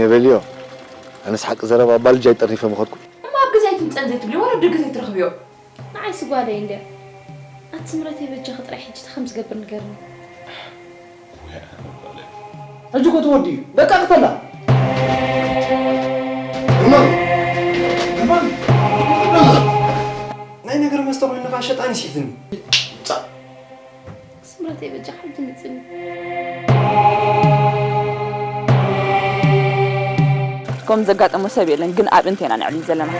የበልዮ ኣነስ ሓቂ ዘረባ ባልጃ ይጠርኒፈ ምኸድኩ። እሞ ኣብ ገዛ ኣይትምፀን ዘይትብልዮ ዋላ ኣብ ደገ ዘይትረኽብዮ? ንዓይሲ ጓለይ እንድያ። ኣቲ ስምረተይ በጃኺ ጥራይ ሕጂ እንታይ ከም ዝገብር ንገርኒ። ሕጂ እኮ ተወዲኡ በቃ ክተላ ናይ ነገር መስተ ኮይኑ ከዓ ሸጣን ይስሕትኒ። ስምረተይ በጃ ሓንቲ ምፅኒ። ከም ዘጋጠሞ ሰብ የለን ግን ኣብ እንቴና ነዕሊ ዘለና።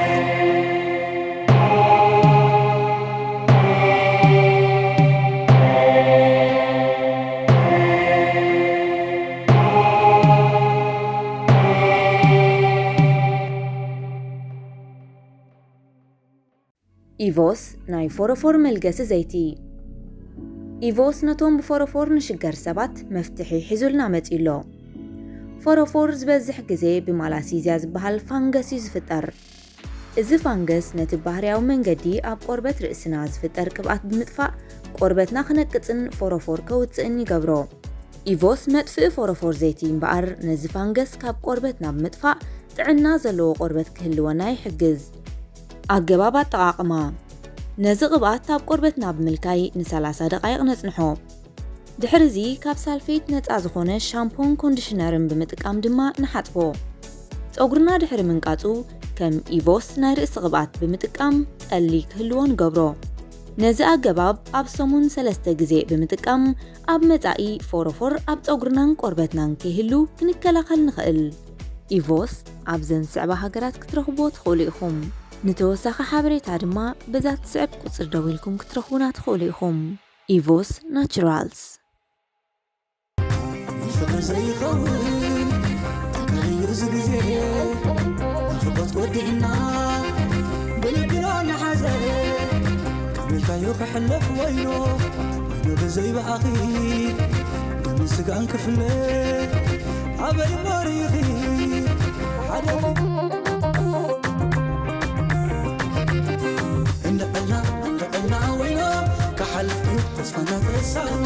ኢቮስ ናይ ፎሮፎር መልገሲ ዘይቲ። ኢቮስ ነቶም ብፎሮፎር ንሽገር ሰባት መፍትሒ ሒዙልና መጺኡ ኣሎ። ፎሮፎር ዝበዝሕ ግዜ ብማላሲዝያ ዝበሃል ፋንገስ እዩ ዝፍጠር። እዚ ፋንገስ ነቲ ባህርያዊ መንገዲ ኣብ ቆርበት ርእስና ዝፍጠር ቅብኣት ብምጥፋእ ቆርበትና ክነቅጽን ፎሮፎር ከውጽእን ይገብሮ። ኢቮስ መጥፍኢ ፎሮፎር ዘይቲ እምበኣር ነዚ ፋንገስ ካብ ቆርበትና ብምጥፋእ ጥዕና ዘለዎ ቆርበት ክህልወና ይሕግዝ። ኣገባብ ኣጠቓቕማ። ነዚ ቅብኣት ኣብ ቆርበትና ብምልካይ ን30 ደቓይቕ ነጽንሖ። ድሕሪ እዚ ካብ ሳልፌት ነጻ ዝኾነ ሻምፖን ኮንዲሽነርን ብምጥቃም ድማ ንሓጽቦ። ጸጉርና ድሕሪ ምንቃጹ ከም ኢቮስ ናይ ርእሲ ቅብኣት ብምጥቃም ጠሊ ክህልዎ ንገብሮ። ነዚ ኣገባብ ኣብ ሰሙን ሰለስተ ግዜ ብምጥቃም ኣብ መጻኢ ፎሮፎር ኣብ ጸጉርናን ቆርበትናን ከይህሉ ክንከላኸል ንኽእል። ኢቮስ ኣብዘን ዝስዕባ ሃገራት ክትረኽብዎ ትኽእሉ ኢኹም። ንተወሳኺ ሓበሬታ ድማ በዛ ትስዕብ ቁጽሪ ደዊልኩም ክትረኽቡና ትኽእሉ ኢኹም። ኢቮስ ናቹራልስ። ፍቕሪ ዘይኸውን ተቀይሩ ዝግዜ ናፍቆት ወዲእና ብልብና ንሓዘ ቀቢልካዮ ክሕለፍ ወይኖ ወይኖ ብዘይ ብኣኺ ደምን ስጋን ክፍለ ኣበይ እሞ ርኢኺ ሓደ እንዕልና እንዕልና ወይኖ ክሓልፍ እዩ ተስፋና ተሳኖ